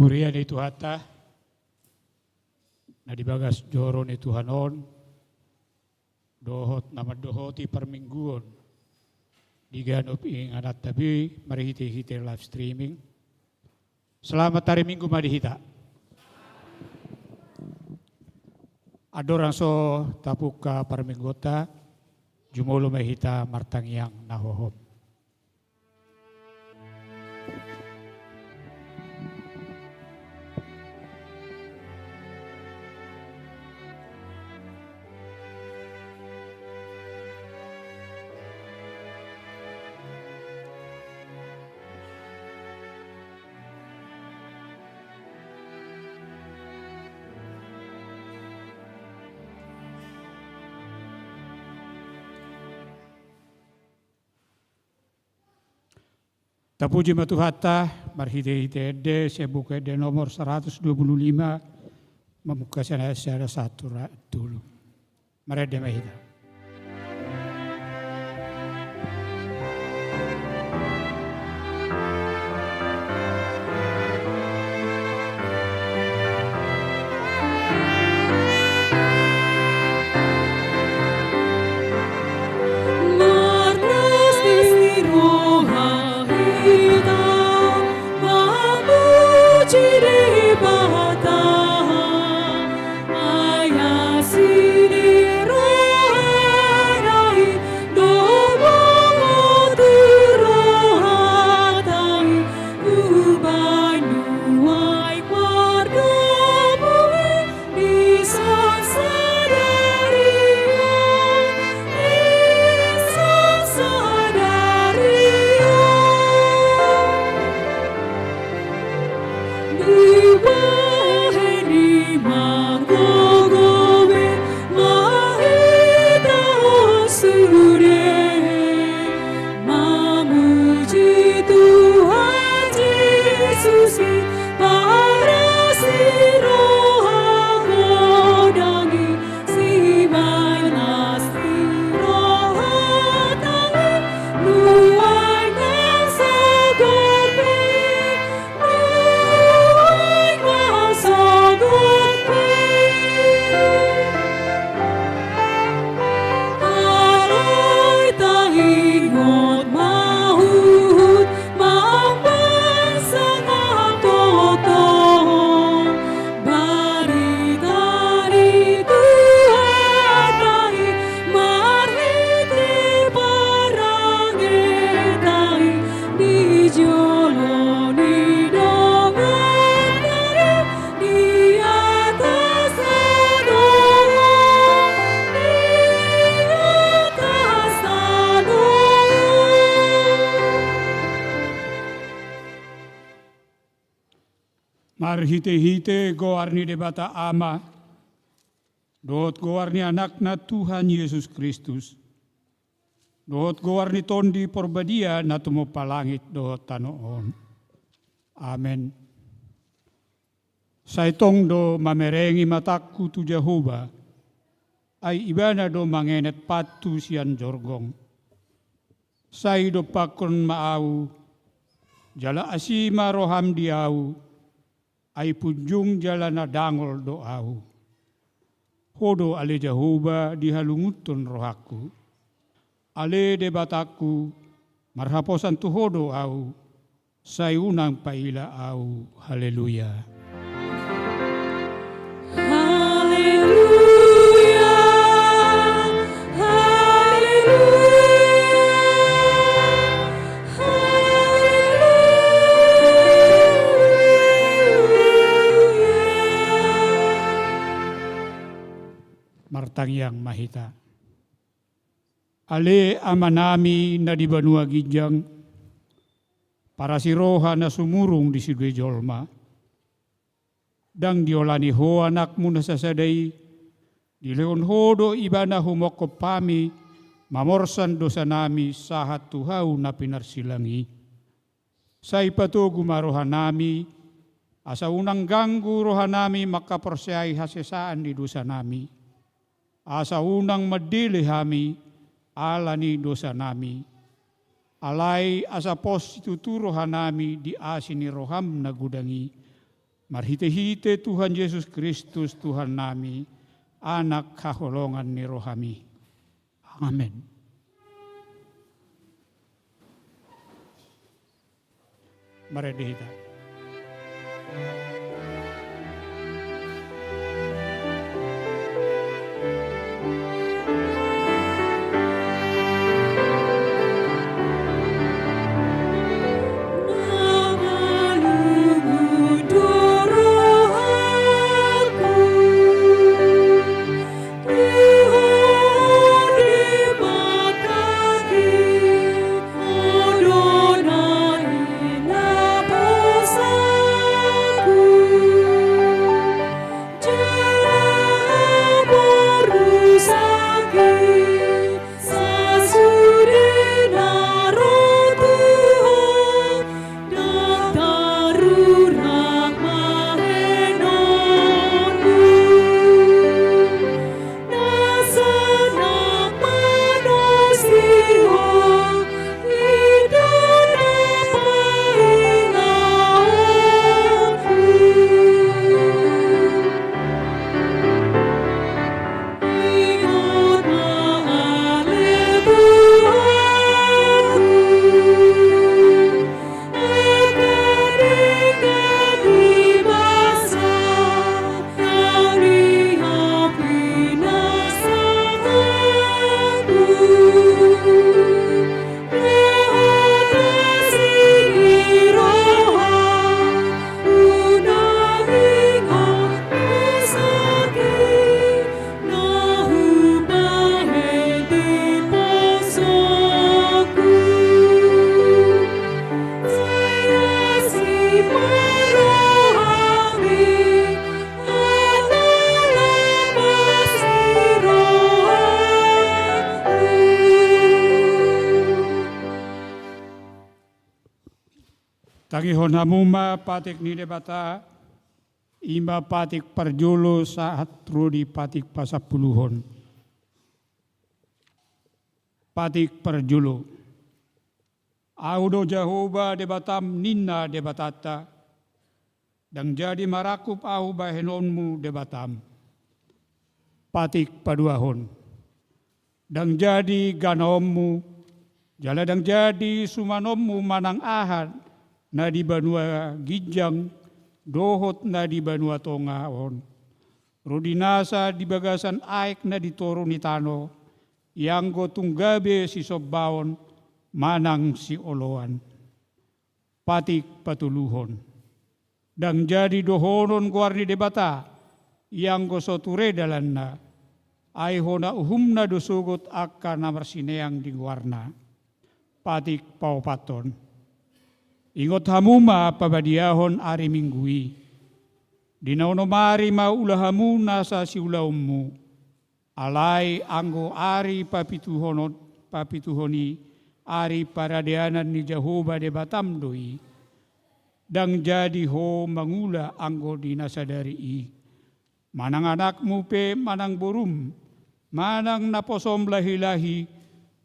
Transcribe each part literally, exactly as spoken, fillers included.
Huria ni Tuhanta, na di bagas joro ni Tuhan on, dohot na mandohoti parmingguon di ganup ingananta be marhite-hite live streaming. Selamat hari Minggu ma di hita. Andorang so tapungka parmingguonta, jumolo ma hita martangiang na hohom. Tapuji ma Tuhanta, marhite-hite ende, sian Buku Ende nomor seratus dua puluh lima, mamungka sian ayat sada sahat tu ra-, tolu. Marende ma hita. Marlas ni roha hita mamuji Debata. Ai asi ni rohana i do mangoto rohanta i, umbahen nuaeng mardomu i di sadari on, di sadari on. Dibahen i margogo be ma hita on sude, mamuji Tuhan Jesus i, paras ni roha godang i, sibaen las ni rohanta i, nuaeng nang sogot pe, nuaeng nang sogot pe. Alai taingot ma huhut mambahen sangap tongtong barita ni Tuhanta i, marhite parangenta i di jolo ni dongan i, di atas tano on, di atas tano on. Marhite-hite goar ni Debata Ama, dohot goar ni Anakna Tuhan Jesus Kristus, dohot goar ni Tondi Porbadia na tumompa langit dohot tano on. Amen. Sai tong do mamerengi matangku tu Jahowa, ai Ibana do mangenet pantu sian jorgong. Sai dompakkon ma ahu, jala asi ma roham di ahu, ai punjung jala na dangol do ahu. Ho do ale Jahowa dihalungunhon rohangku. Ale Debatangku, marhaposan tu Ho do ahu, sai unang paila ahu. Haleluya. Haleluya. Haleluya. Haleluya. Martangiang ma hita. Ale Amanami na di banua ginjang, parasi roha na sumurung di sude jolma. Ndang diolani Ho Anakmu na sasada i, dilehon Ho do Ibana humongkop hami, mamorsan dosanami sahat tu hau na pinarsilang i. Sai patogu ma rohanami, asa unang ganggu rohanami mangkaporseai hasesaan ni dosanami. Asa unang mandele hami ala ni dosanami. Alai asa pos situtu rohanami di asi ni roham na godang i. Marhite-hite Tuhan Jesus Kristus Tuhannami, Anak haholongan ni rohami. Amen. Marende hita. Tangihon hamu ma patik ni Debata, i ma patik parjolo sahat ro di patik pasampuluhon. Patik parjolo. Ahu do Jahowa Debatam, ninna Debatanta, ndang jadi marangkup Ahu bahenonmu Debatam. Patik paduahon. Ndang jadi ganaonmu, jala ndang jadi sumanonmu manang aha na di banua ginjang dohot na di banua tonga on, ro di nasa di bagasan aek na di toru ni tano, ianggo tung gabe sisombaon manang sioloan. Patik patoluhon. Ndang jadi dohonon goar ni Debata, ianggo so ture dalanna, ai hona uhumna do sogot angka na marsineang di goarna. Patik paopathon. Ingot hamu ma pabadiahon ari Minggu i. Di na onom ari ma ula hamu nasa siulaonmu. Alai anggo ari papituhon, papituhon i, ari paradianan ni Jahowa Debatam do i. Ndang jadi ho mangula anggo di na sadari i. Manang anakmu pe manang borum, manang naposom lahi-lahi,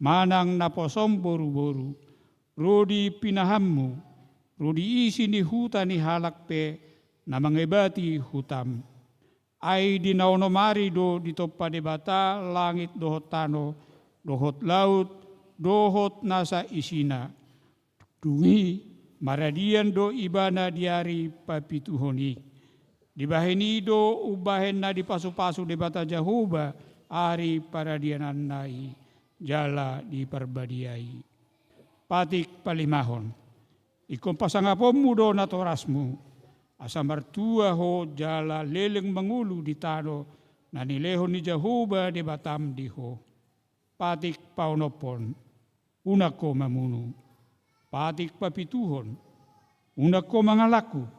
manang naposom boru-boru, ro di pinahanmu, ro di isi ni huta ni halak pe na mangebati hutam. Ai di na onom ari do ditompa Debata langit dohot tano, dohot laut, dohot nasa isina. Dung i maradian do ibana di ari papituhon i. Dibahen i do umbahen na dipasu-pasu Debata Jahowa ari paradiananna i jala diparbadiai. Patik palimahon. Ingkon pasangaponmu do natorasmu, asa martua ho jala leleng mangolu di tano na nilehon ni Jahowa Debatam di ho. Patik paonomhon. Unang ho mamunu. Patik papituhon. Unang ho mangalangkup.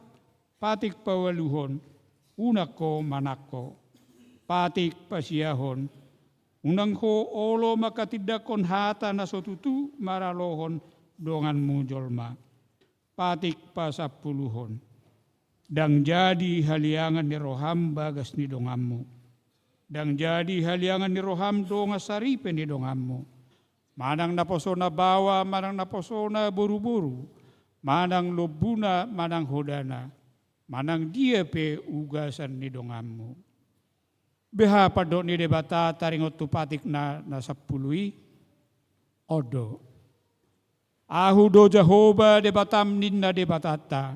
Patik paualuhon. Unang ho manangko. Patik pasiahon. Unang ho olo manghatindanghon hata na so tutu maralohon donganmu jolma. Patik pasampuluhon. Ndang jadi haliangan ni roham bagas ni donganmu. Ndang jadi haliangan ni roham dongan saripe ni donganmu. Manang naposona baoa, manang naposona boru-boru, manang lombuna, manang hodana. manang dia pe ugasan ni donganmu. Beha pandok ni Debata taringot tu patikna na sampulu i? On do. Ahu do Jahowa Debatam ninna Debatanta,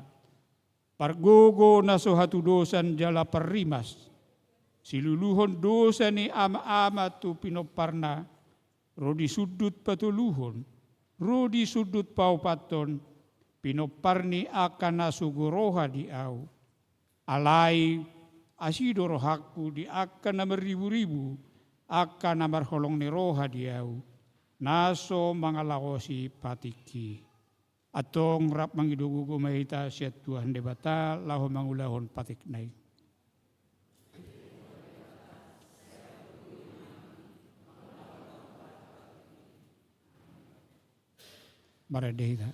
pargogo na so hatudosan jala parrimas, siluluhon dosa ni ama-ama tu pinomparna, ro di sundut patoluhon, ro di sundut paopathon, pinompar ni angka na sogo roha di ahu. Alai asi do rohangku di angka na marriburibu, angka na marholong ni roha di ahu, na so mangalaosi patikki. Antong rap mangido gogo ma hita sian Tuhan Debata laho mangulahon patikna i. Marende hita.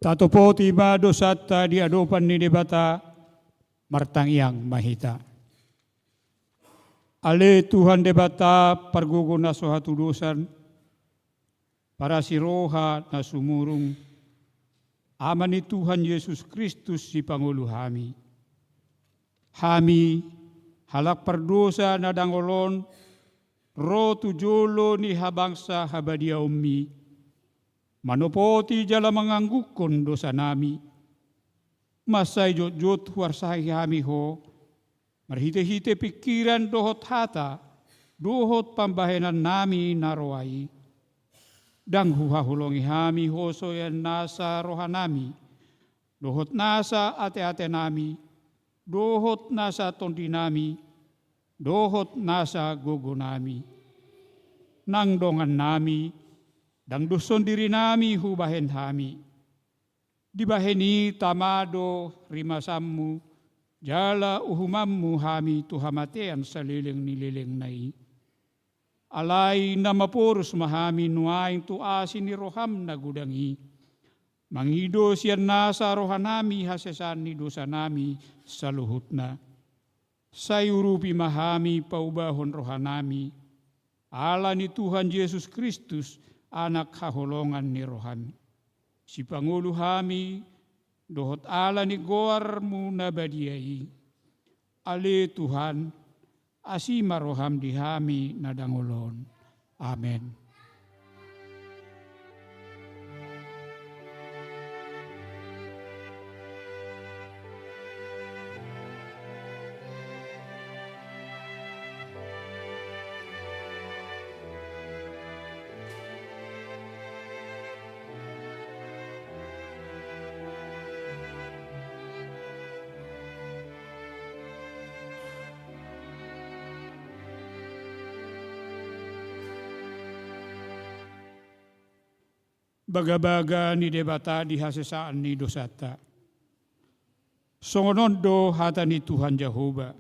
Tatopoti ma dosanta di adopan ni Debata, martangiang ma hita. Ale Tuhan Debata, pargogo na so hatudosan, parasi roha na sumurung, Ama ni Tuhan Jesus Kristus sipangolu hami. Hami, halak pardosa na dangol on, ro tu jolo ni habangsa habadiaonmi, manopoti jala manganggungkon dosanami. Mansai jotjot huarsahi hami Ho, marhitehite pingkiran dohot hata, dohot pambahenannami na roa i. Ndang huhaholongi hami hosoyan nasa rohanami, dohot nasa ateatenami, dohot nasa tondinami, dohot nasa gogonami. Nang dongannami, ndang doshon dirinami hubahen hami. Dibahen i tama do rimasanmu, jala uhumanmu hami tu hamatean saleleng ni lelengna i. Alai na maporus ma hami nuaeng tu asi ni roham na godang i, mangido sian nasa rohanami hasesaan ni dosanami saluhutna. Sai urupi ma hami paubahon rohanami, ala ni Tuhan Jesus Kristus, Anak haholongan ni roham. Sipangolu hami, dohot ala ni goarmu na badia i. Ale Tuhan, asi ma roham di hami na dangol on. Amen. bagabaga ni Debata di hasesaan ni dosanta. Songon on do hata ni Tuhan Jahowa: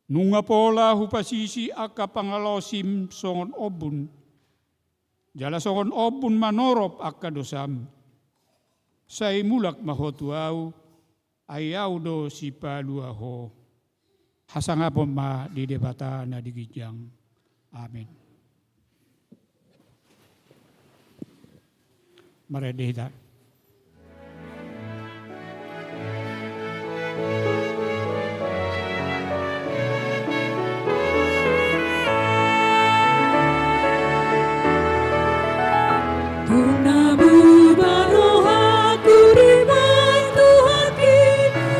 Nunga pola hupasisi angka pangalaosim songon ombun, jala songon ombun manorop angka dosam. Sai mulak ma ho tu Ahu, ai Ahu do sipalua ho. Hasangapon ma di Debata na di ginjang. Amen. Marende hita. Tung na bubar rohangku di bantuanki,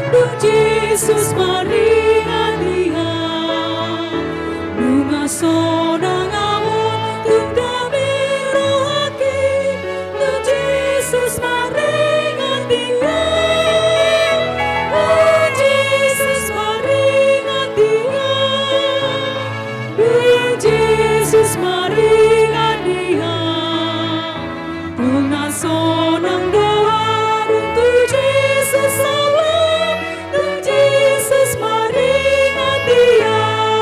dung Jesus maringan di ahu. Nunga sonang ahu, tung dame rohangki, dung Jesus maringan di ahu. Dung Jesus maringan di ahu. Dung Jesus maringan di ahu. Tung na sonang do ahu, dung Jesus salam, dung Jesus maringan di ahu.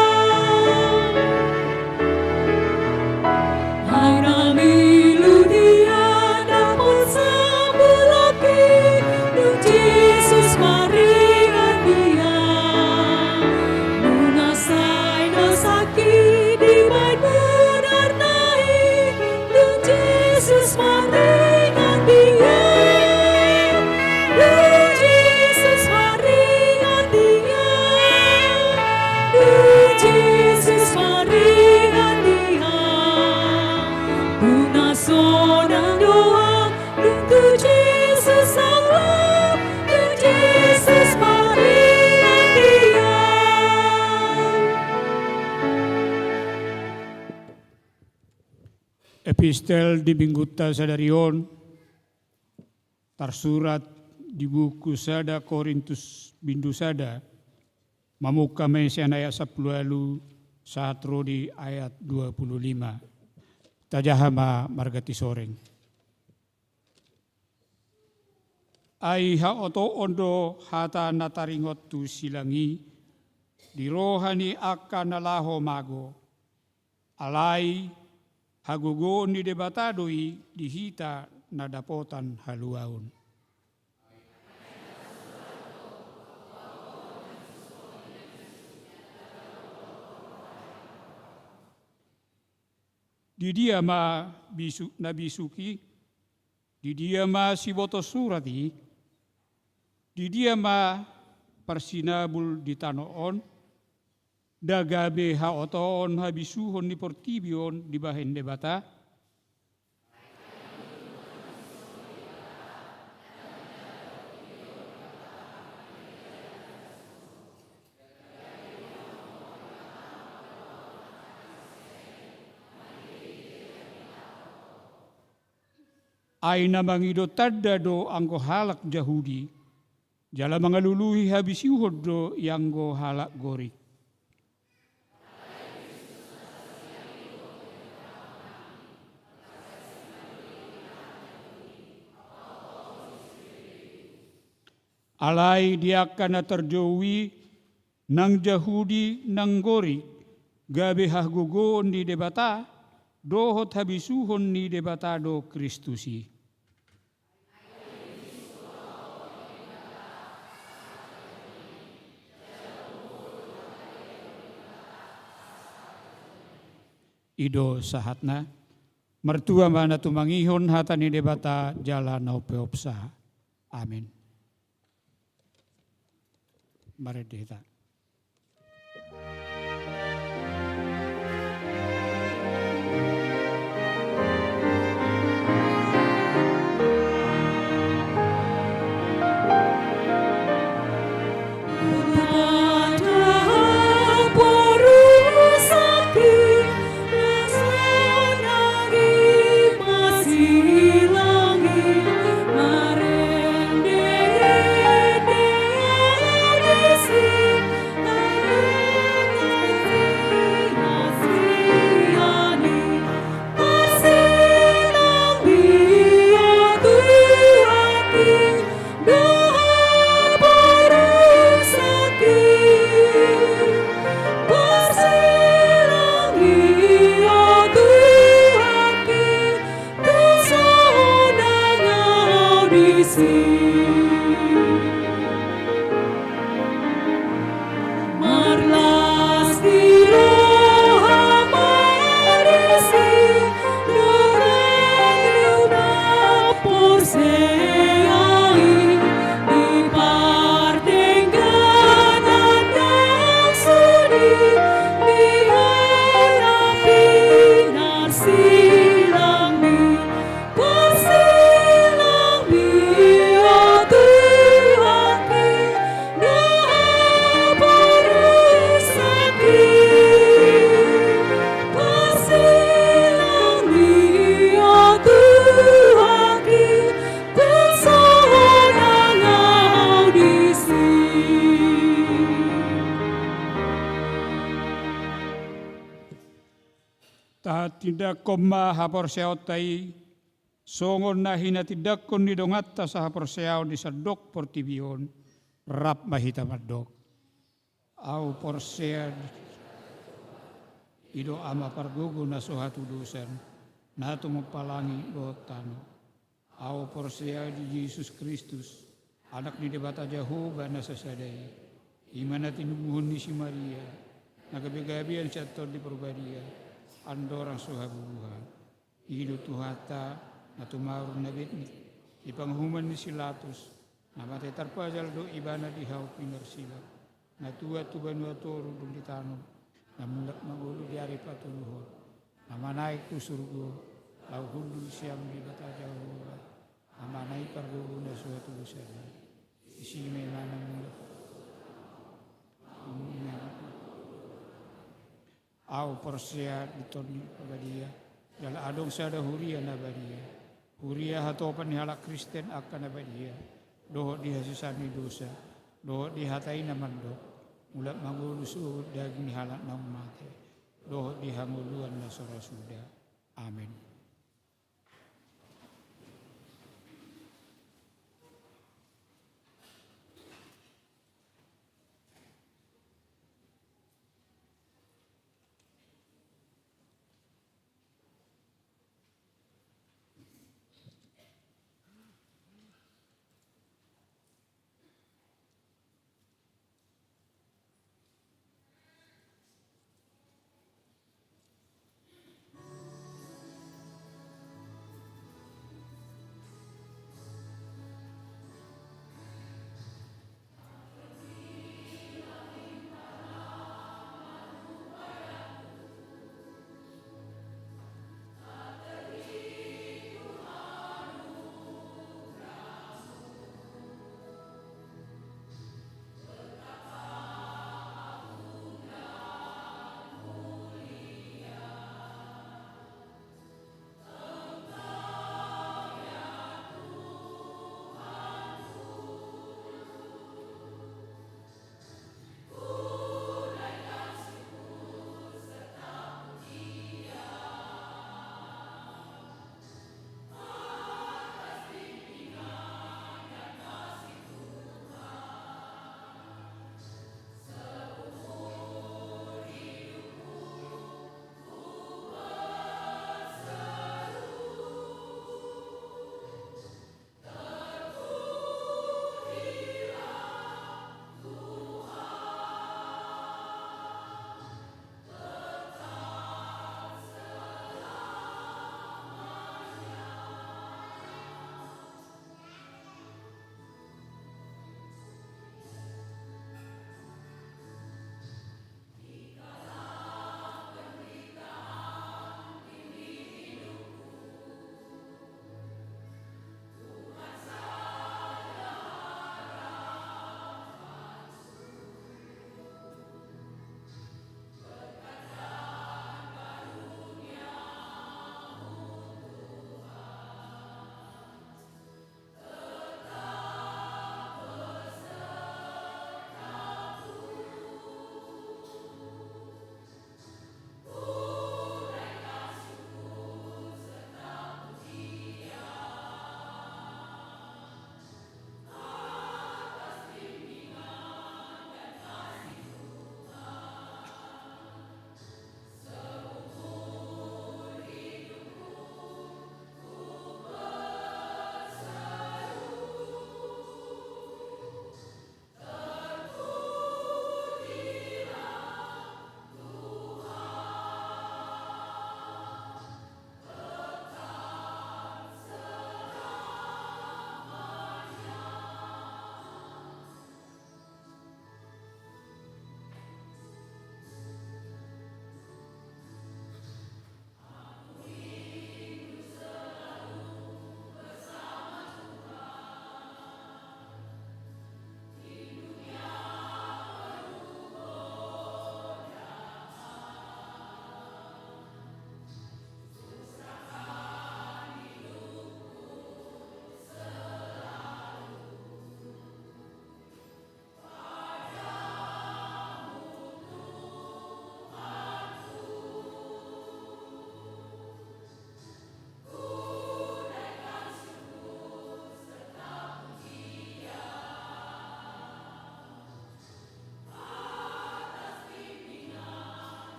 Ai na milu dia dapot sambulangki, dung Jesus maringan di ahu. Nunga sai na sangkit dibahen mudarna i, dung Jesus maringan di ahu. Dung Jesus maringan di ahu. Dung Jesus maringan di ahu. Tung na sonang do ahu, dung tu Jesus salam, dung Jesus maringan di ahu. Epistel di minggunta sadari on tarsurat di buku sada Korintus bindu sada, mamungka ma i sian ayat sampulu ualu sahat ro di ayat dua pulu lima. Tajaha ma marganti soreng. Ai haotoon do hata na taringot tu silang i di roha ni angka na laho mago. Alai hagogoon ni Debata do i di hita na dapotan haluaon. Di dia ma bisu-, na bisuk i? Di dia ma siboto surat i? Di dia ma parsinabul di tano on? Nda gabe haotoon habisuhon ni portibi on dibahen Debata? Ai na mangido tanda do anggo halak Jahudi, jala mangalului habisuhon do ianggo halak Gorik. Alai di angka na tarjou i, nang Jahudi nang Gorik, gabe hagogoon ni Debata dohot habisuhon ni Debata do Kristus i. I do sahatna. Martua ma na tumangihon hata ni Debata jala na umpeopsa. Amen. Marende hita. Tahatindangkon ma haporseaonta i, songon na hinatindangkon ni donganta sahaporseaon di sandok portibi on. Rap ma hita mandok. Ahu porsea di, i do Ama pargogo na so hatudosan, na tumompa langit dohot tano. Ahu porsea di Jesus Kristus, Anak ni Debata Jahowa na sasada i. I ma na tinubuhon ni si Maria, na gabegabean sian Tondi Parbadia, andorang so habubuhan. I do Tuhanta, na tumaur na betni, di panguhuman ni si Latus, na mate tarpajal do ibana di hau pinarsilang, na tuat tu banua toru dung ditanom, na mulak mangolu di ari patoluhon, na manaek tu surgo, laho hundul sian Debata Jahowa, Amana i pargogo na so hatudosan i. Disi ma ibana mulak. Ahu porsea di Tondi Parbadia, jala adong sada huria na badia, huria hatopan ni halak Kristen angka na badia, dohot di hasesaan ni dosa, dohot di hata i na mandok, mulak mangolu sogot daging ni halak naung mate, dohot di hangoluan na so ra suda. Amen.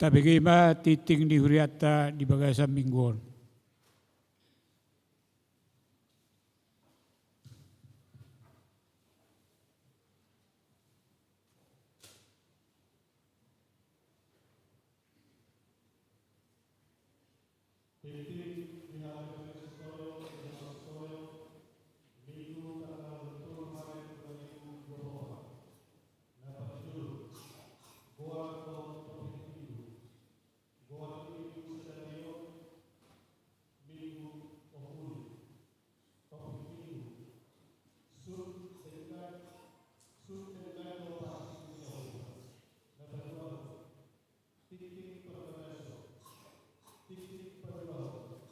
Tabege ma tingting ni hurianta di bagasan minggu on. Minggu ompulu. Topik minggu. Sun denggan, sun denggan do partingkian. Na paduahon, tingting parnabaso. Tingting paduahon,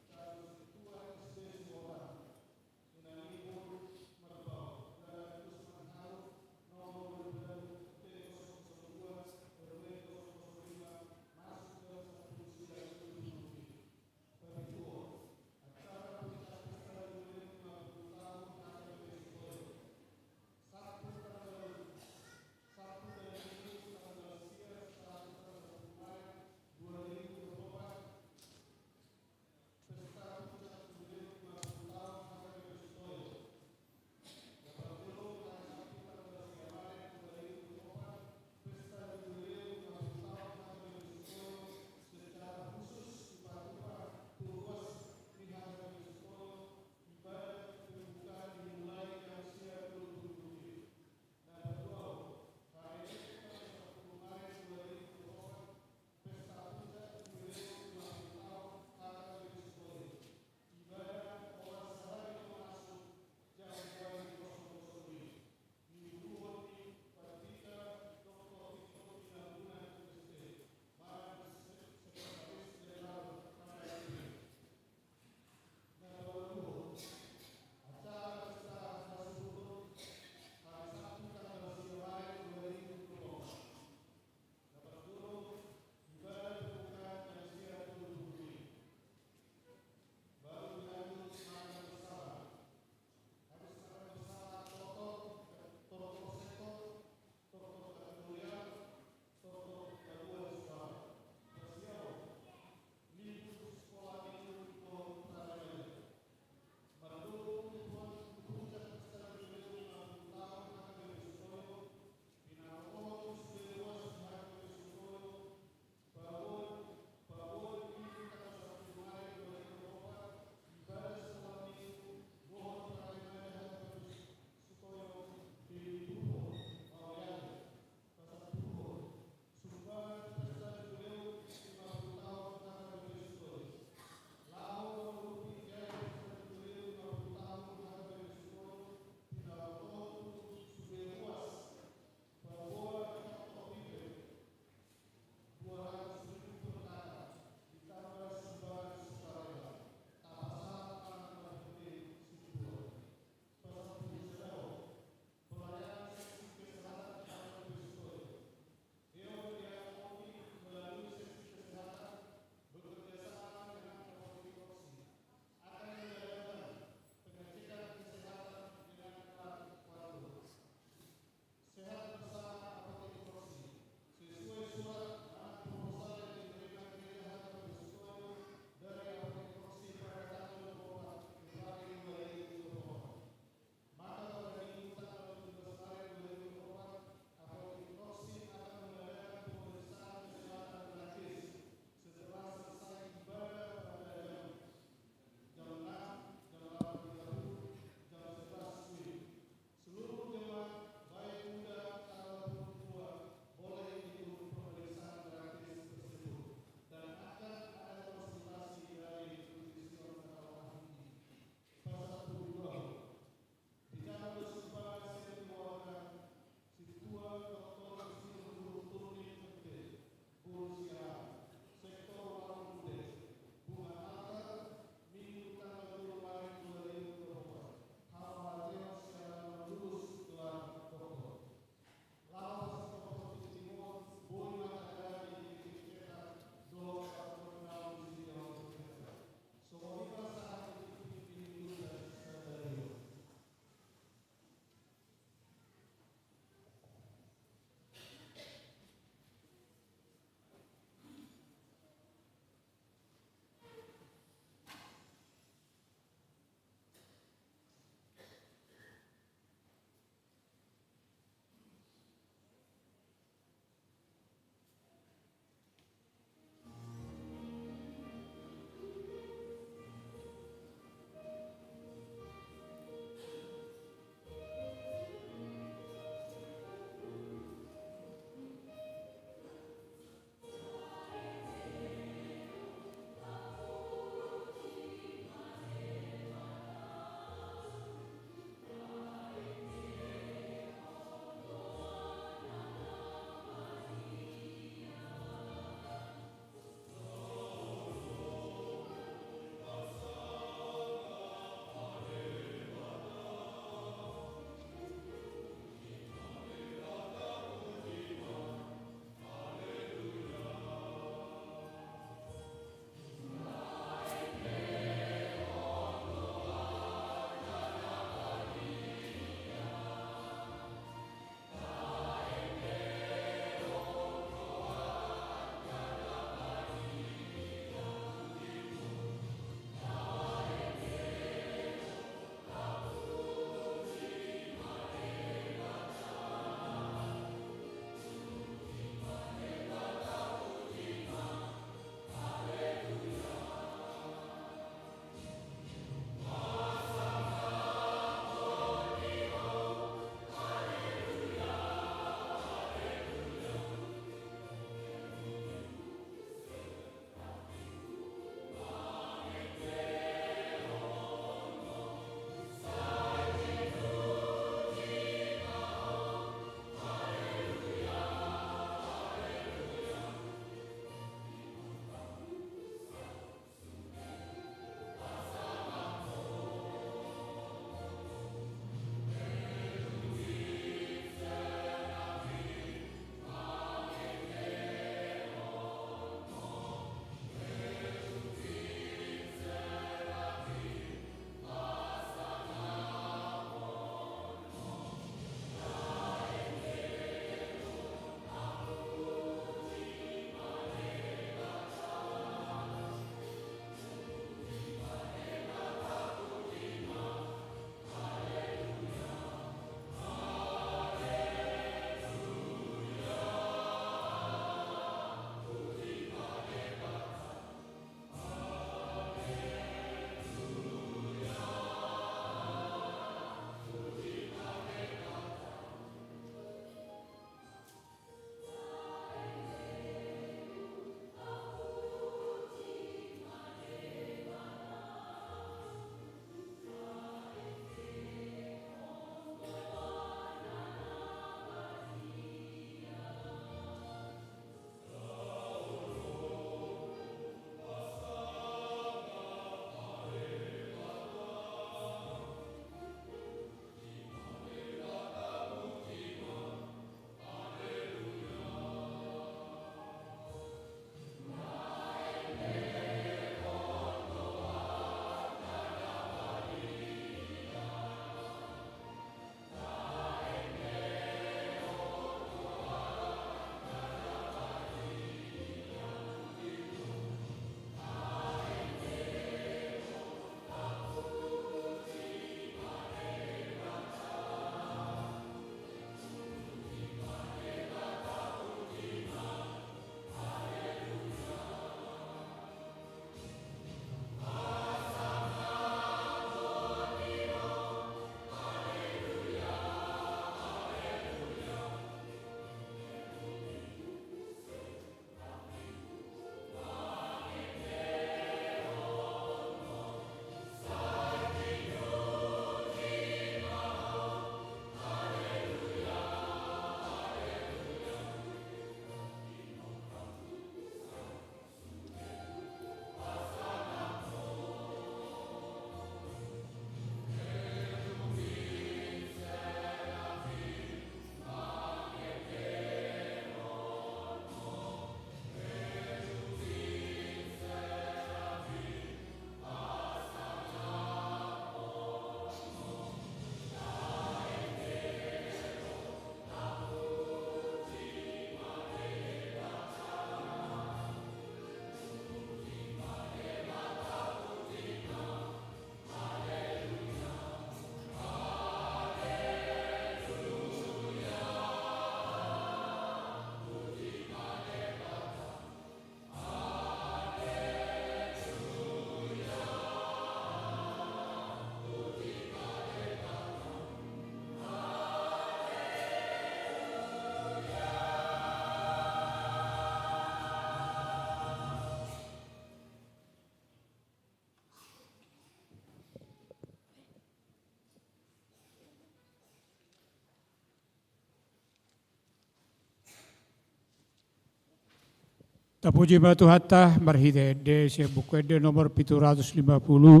Tapuji ma Tuhanta marhite ende sian Buku Ende nomor pitu ratus lima puluh.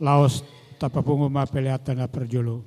Laos tapapungu ma peleanta na parjolo.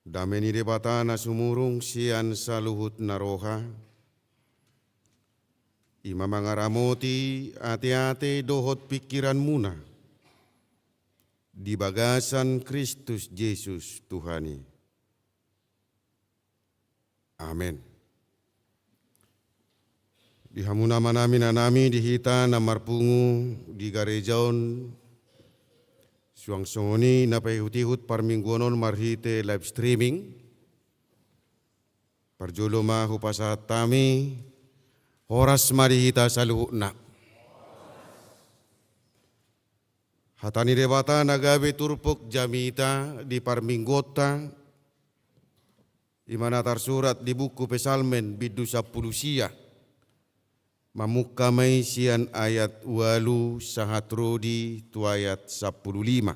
Dame ni Debata na sumurung sian saluhut na roha, i ma mangaramoti ateate dohot pingkiranmuna di bagasan Kristus Jesus Tuhan i. Amen. Di hamu amanami, inanami, di hita na marpungu di gareja on, suang songon i na paihutihut parmingguon on marhite live streaming. Parjolo ma hupasahat hami, horas ma di hita saluhutna. Hata ni Debata na gabe turpuk jamita di parmingguonta, i ma na tarsurat di buku Psalmen bindu sampulu sia. Mamungka ma i sian ayat ualu sahat ro di tu ayat sampulu lima.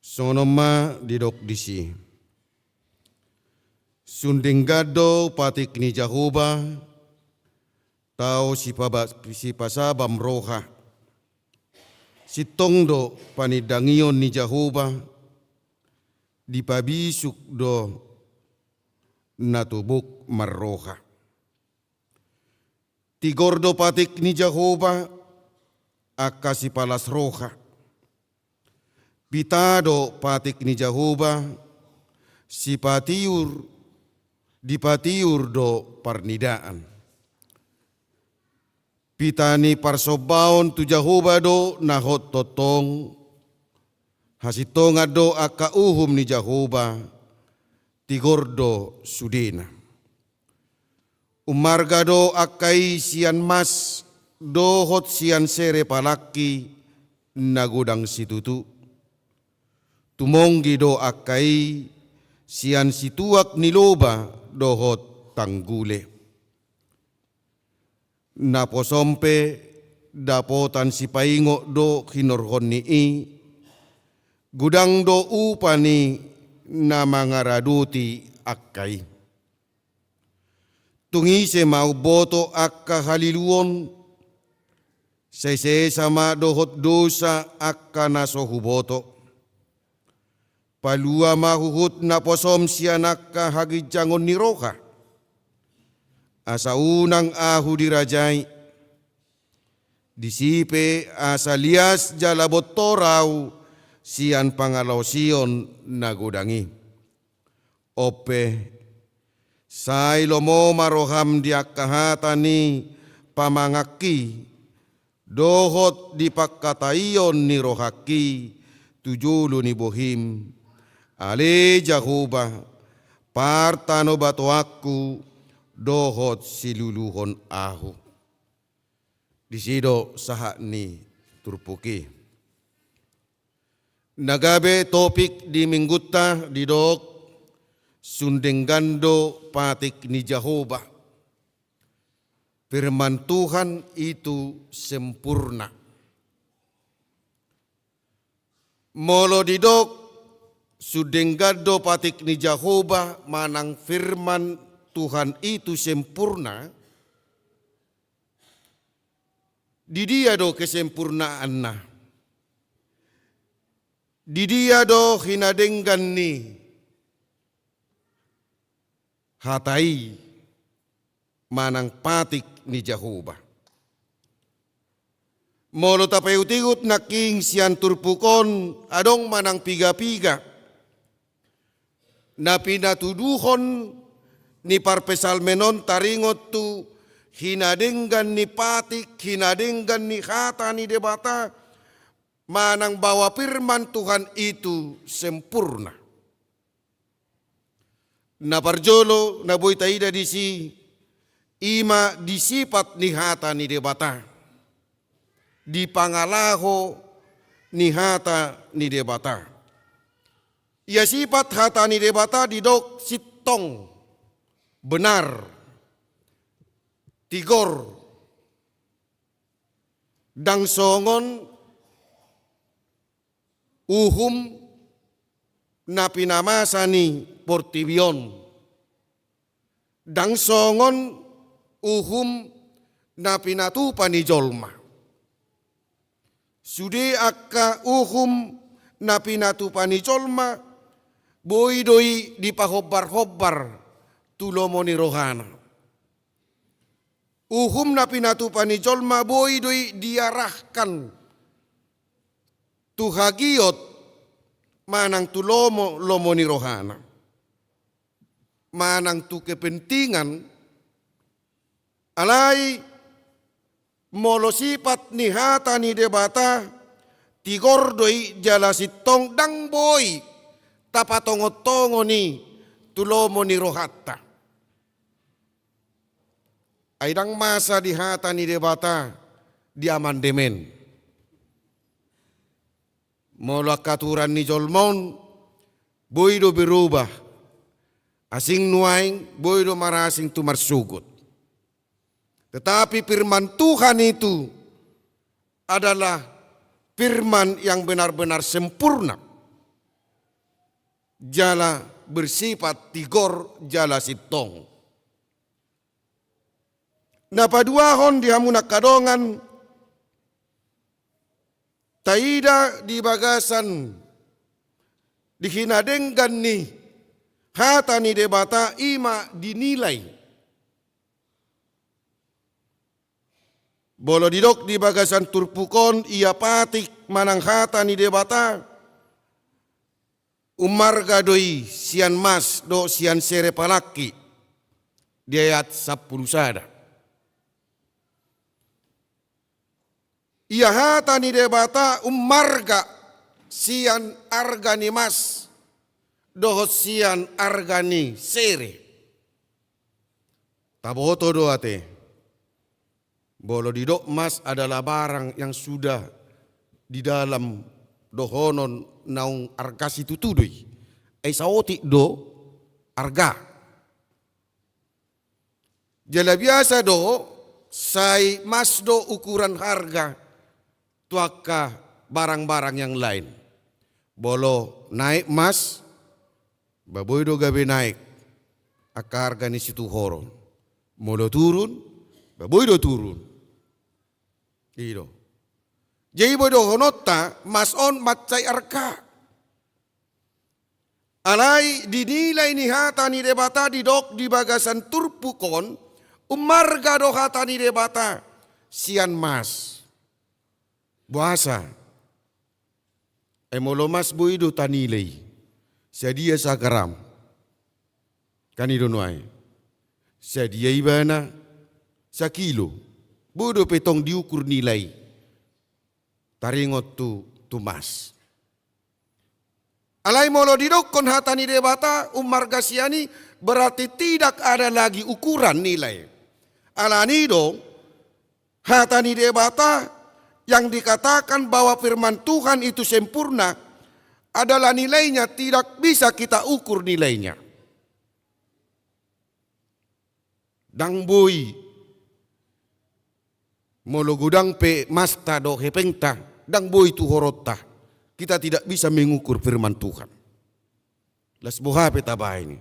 Songon on ma didok disi: Sun denggan do patik ni Jahowa, tao sipaba-, sipasabam roha. Sintong do panindangion ni Jahowa, dipabisuk do na tobuk marroha. Tigor do patik ni Jahowa, angka sipalas roha. Pita do patik ni Jahowa, sipatiur, dipatiur do parnidaan. Pita ni parsombaon tu Jahowa do na hot tongtong. Hasintongan do angka uhum ni Jahowa, tigor do sudena. Umarga do angka i sian mas dohot sian sere palangki na godang situtu. Tumonggi do angka i sian situak ni loba dohot tanggule. Naposom pe dapotan sipaingot do hinorhon ni i, godang do upa ni na mangaradoti angka i. Tung ise ma umboto angka haliluon, sai sesa ma dohot dosa angka na so huboto. Palua ma huhut naposom sian angka haginjangon ni roha, asa unang ahu dirajai. Disi pe asa lias jala bontor ahu sian pangalaosion na godang i. On pe, sai lomo ma roham di angka hata ni pamanganki, dohot di pangkataion ni rohangki tu jolo ni bohim. Ale Jahowa, partanobatoanku dohot siluluhon ahu. Disi do sahat ni turpuk i. Na gabe topik di minggunta didok, sun denggan do patik ni Jahowa. Firman Tuhan itu sempurna. Molo didok, sun denggan do patik ni Jahowa manang firman Tuhan itu sempurna, di dia do kesempurnaanna? Di dia do hinadenggan ni hata i manang patik ni Jahowa? Molo tapaihutihut nangkin sian turpuk on, adong manang pigapiga na pinatuduhon ni parpsalmen on taringot tu hinadenggan ni patik, hinadenggan ni hata ni Debata, manang bahwa firman Tuhan itu sempurna. Na parjolo na boi taida disi, i ma di sipat ni hata ni Debata, di pangalaho ni hata ni Debata. Ia sipat hata ni Debata didok sintong, benar, tigor, ndang songon uhum na pinamasa ni portibi on, ndang songon uhum na pinatupa ni jolma. Sude angka uhum na pinatupa ni jolma, Boi do i dipahombar-hombar tu lomo ni rohana. Uhum na pinatupa ni jolma boi do i diarahkan tu hagiot manang tu lomo, lomo ni rohana. Manang tu kepentingan, alai molo sipat ni hata ni Debata, tigor do i jala sintong, ndang boi tapatongon-tongon i tu lomo ni rohanta. Ai ndang masa di hata ni Debata di amandemen. Molo angka aturan ni jolma on, boi do berubah. Asing nuaeng, boi do marasing tu marsogot. Tetapi firman Tuhan itu adalah firman yang benar-benar sempurna. Jala bersifat tigor jala sintong. Na paduahon di hamu na angka dongan, taida di bagasan di hinadenggan ni hata ni Debata i ma dinilai. Molo didok di bagasan turpuk on, ia patik manang hata ni Debata, ummarga do i sian mas dohot sian sere palangki, di ayat sampulu sada. Ia hata ni Debata ummarga sian arga ni mas dohot sian arga ni sere. Taboto do ate, molo didok mas adalah barang yang sudah di dalam dohonon naung arga situtu do i. Ai saotik do arga. Jala biasa do, sai mas do ukuran harga tu angka barang-barang yang lain. Molo naek mas, ba boi do gabe naek angka harga ni situhoron. Molo turun, ba boi do turun. I do. Jadi boi dohononta, mas on mansai arga. Alai dinilai ni hata ni Debata didok di bagasan turpuk on, ummarga do hata ni Debata sian mas. Boasa? Ai molo mas boi do tanilai, sadia sagram. Kan i do nuaeng. Sadia ibana sakilo. Boi dope tong diukur nilai taringot tu, tu mas. Alai molo didokkon hata ni Debata ummarga sian i, berarti tidak ada lagi ukuran nilai. Alani do, hata ni Debata yang dikatakan bahwa firman Tuhan itu sempurna adalah nilainya tidak bisa kita ukur nilainya. Ndang boi. Molo godang pe masta dohot hepengta, ndang boi tuhoronta. Kita tidak bisa mengukur firman Tuhan. Las boha pe tabaen i.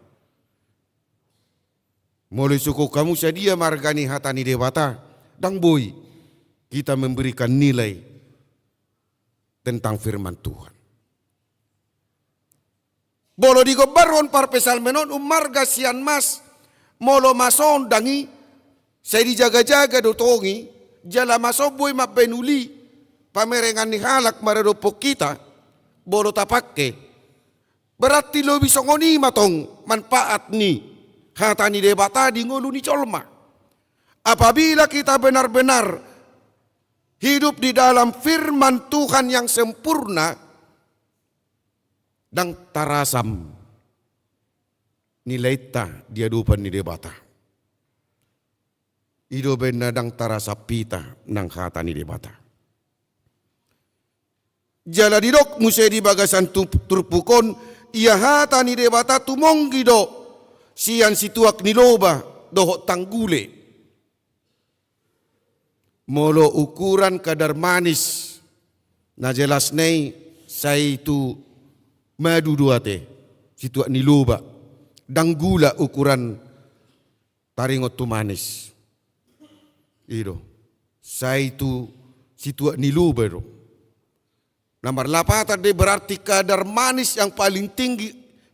Molo isungkun hamu sadia ma arga ni hata ni Debata, ndang boi kita memberikan nilai tentang firman Tuhan. Molo digombarhon parpsalmen on ummarga sian mas, molo mas on ndang i, sai dijaga-jaga do tong i, jala mas on boi mambaen uli, pamerengan ni halak maradophon hita, molo tapangke. Berarti lobi songon i ma tong manfaat ni hata ni Debata di ngolu ni jolma. Apabila kita benar-benar hidup di dalam firman Tuhan yang sempurna, ndang tarasam nilainta di adopan ni Debata. I do umbahen na ndang tarasam hita nang hata ni Debata. Jala didok muse di bagasan tu-, turpuk on, ia hata ni Debata tumonggi do sian situak ni loba dohot tanggule. Molo ukuran kadar manis, na jelasna i sai tu madu do ate, situak ni loba. Ndang gula ukuran taringot tu manis. I do. Sai tu situak ni loba do. Na marlapatan do i berarti kadar manis yang paling tinggi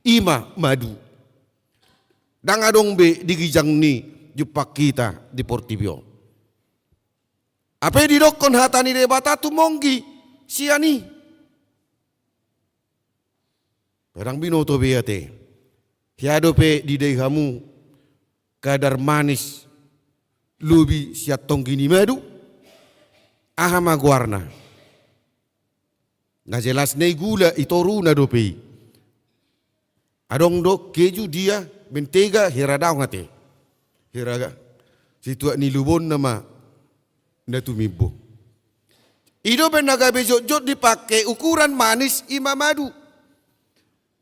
i ma madu. Ndang adong be di ginjang ni jumpang hita di portibi on. Hape didokkon hata ni Debata tumonggi sian i. Ndang binoto be ate. Hea dope didai hamu kadar manis lobi sian tonggi ni madu? Aha ma goarna? Na jelas na i gula, i toruna dope i. Adong do keju, dia, mentega, hira daong ate. Hira ga. Situak ni lubonna ma na tumimbo. I dope na gabe jotjot dipake ukuran manis i ma madu.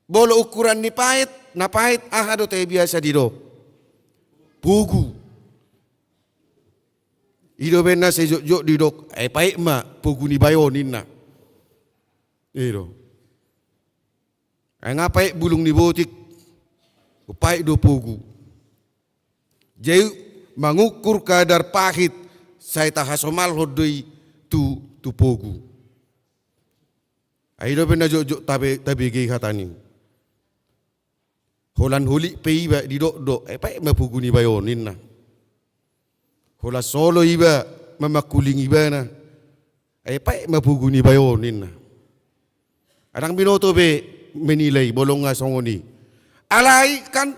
Molo ukuran ni paet, na paet aha do tahe biasa didok? Pogu. I dope na sai jotjot didok, ai paet ma pogu ni bayo ninna. I do. Ai nga paet bulung ni botik, paet do pogu. Jadi mangukur kadar pahit sai tahasomalhon do i tu, tu pogu. Ai dope na jotjot tabe, tabege hata ni. Holan holit pe iba didok do, ai paet ma pogu ni bayo ninna. Holan solo iba mamangkuling ibana, ai paet ma pogu ni bayo ninna. Ndang binoto be menilai molo nga songon i. Alai kan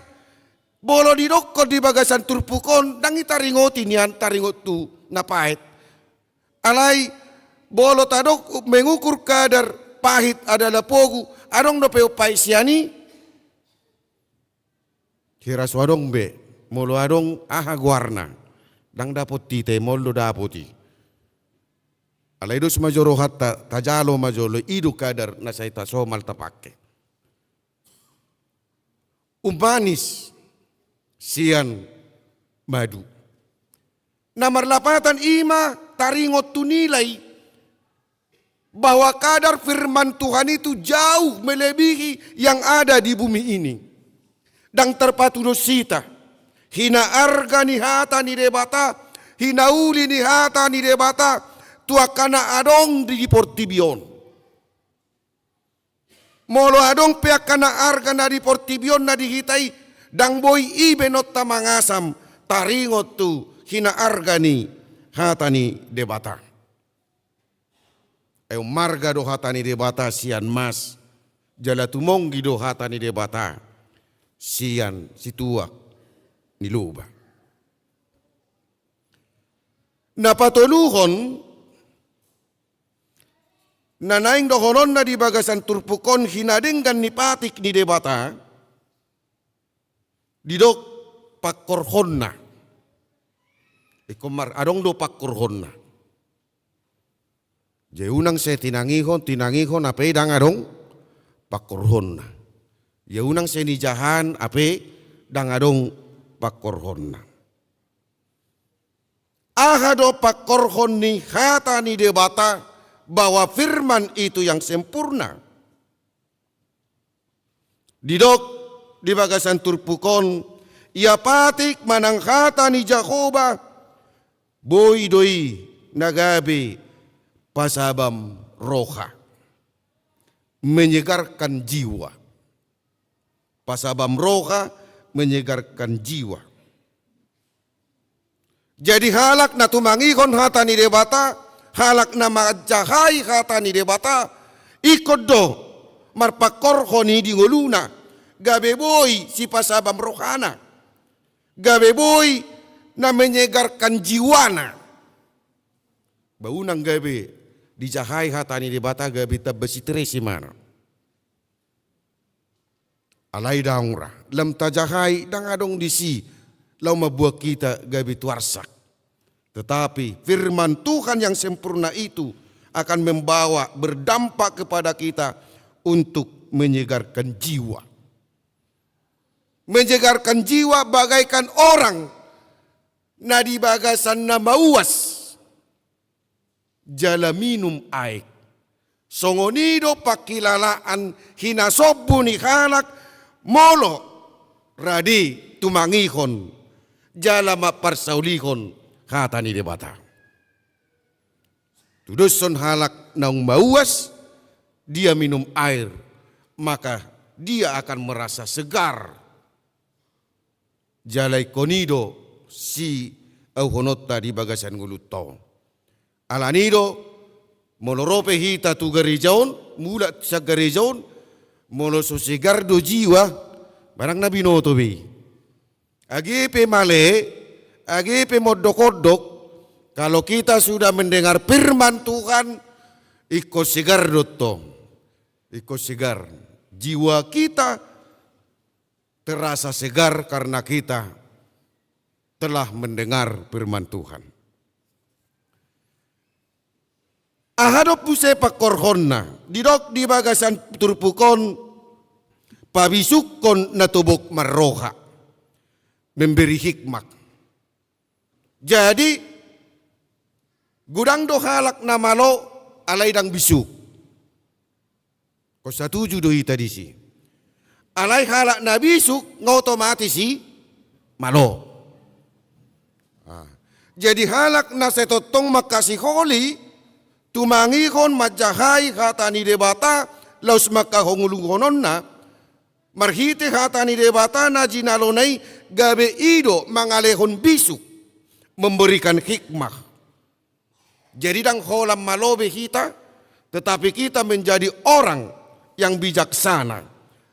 molo didokkon di bagasan turpuk on, ndang i taringoti nian taringot tu na paet. Alai molo tadok mengukur kadar pahit adalah pogu, adong dope paet sian i? Hira so adong be. Molo adong, aha goarna? Ndang dapot hita i, molo dapot i. Alai dos ma jo rohanta, tajalo ma jolo i do kadar na sai tasomal tapake. Ummanis sian madu. Na marlapatan i ma taringot tu nilai bahwa kadar firman Tuhan itu jauh melebihi yang ada di bumi ini. Ndang tarpatudos hita hinaarga ni hata ni Debata, hinauli ni hata ni Debata tu angka na adong di portibi on. Molo adong pe angka na arga na di portibi on na di hita i, ndang boi i be nonta mangasam taringot tu hinaarga ni hata ni Debata. Ai ummarga do hata ni Debata sian mas, jala tumonggi do hata ni Debata sian situak ni loba. Na patoluhon, na naeng dohononna di bagasan turpuk on, hinadenggan ni patik ni Debata, didok pangkorhonna. Ingkon mar-, adong do pangkorhonna. Jadi unang sai tinangihon, tinangihon hape ndang adong pangkorhonna. Jadi unang sai nijahan hape ndang adong pangkorhonna. Aha do pangkorhon ni hata ni Debata, bahwa firman itu yang sempurna? Didok di bagasan turpuk on, ia patik manang hata ni Jahowa, boi do i na gabe pasabam roha, menyegarkan jiwa. Pasabam roha, menyegarkan jiwa. Jadi halak na tumangihon hata ni Debata, halak na manjahai hata ni Debata, ingkon do marpangkorhon i di ngoluna, gabe boi sipasabam rohana, gabe boi na menyegarkan jiwana. Ba unang gabe dijahai hata ni Debata gabe tamba stres ibana. Alai daong ra, lam tajahai ndang adong disi laho mambuat hita gabe tuarsak. Tetapi firman Tuhan yang sempurna itu akan membawa, berdampak kepada kita untuk menyegarkan jiwa. Menyegarkan jiwa bagaikan orang na di bagasan na mauas jala minum aek. Songon i do pangkilalaan hinasombu ni halak molo rade tumangihon jala mamparsaulihon hata ni Debata. Tudoshon halak naung mauas, dia minum air, maka dia akan merasa segar. Jala ingkon i do siauhononta di bagasan ngolunta on. Alani i do, molo ro pe hita tu gareja on, mulak sian gareja on, molo so segar do jiwa, barang na binoto be i. Age pe male, age pe mondok-ondok, kalau kita sudah mendengar firman Tuhan, ingkon segar do tong. Ingkon segar. Jiwa kita terasa segar karena kita telah mendengar firman Tuhan. Aha do muse pangkorhonna? Didok di bagasan turpuk on, pabisukkon na tobok marroha, memberi hikmat. Jadi, godang do halak na malo alai ndang bisuk. Ingkon satuju do hita disi. Alai halak na bisuk nga otomatis i malo. Ah. Jadi halak na sai tongtong mangkasiholi, tumangihon, manjahai hata ni Debata, laos mangkahangoluhononna, marhite hata ni Debata na jinalona i, gabe i do mangalehon bisuk, memberikan hikmah. Jadi ndang holan malo be hita, tetapi kita menjadi orang yang bijaksana,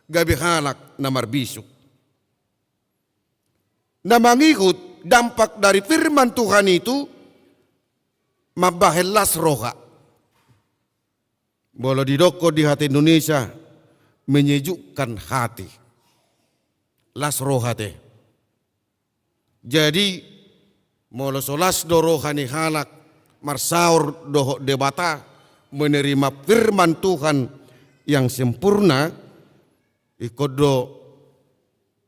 gabe halak na marbisuk. Na mangihut dampak dari firman Tuhan itu mambahen las roha. Molo didokkon di hata Indonesia, menyejukkan hati. Las roha te. Jadi, molo so las do roha ni halak marsaor dohot Debata, menerima firman Tuhan yang sempurna, ingkon do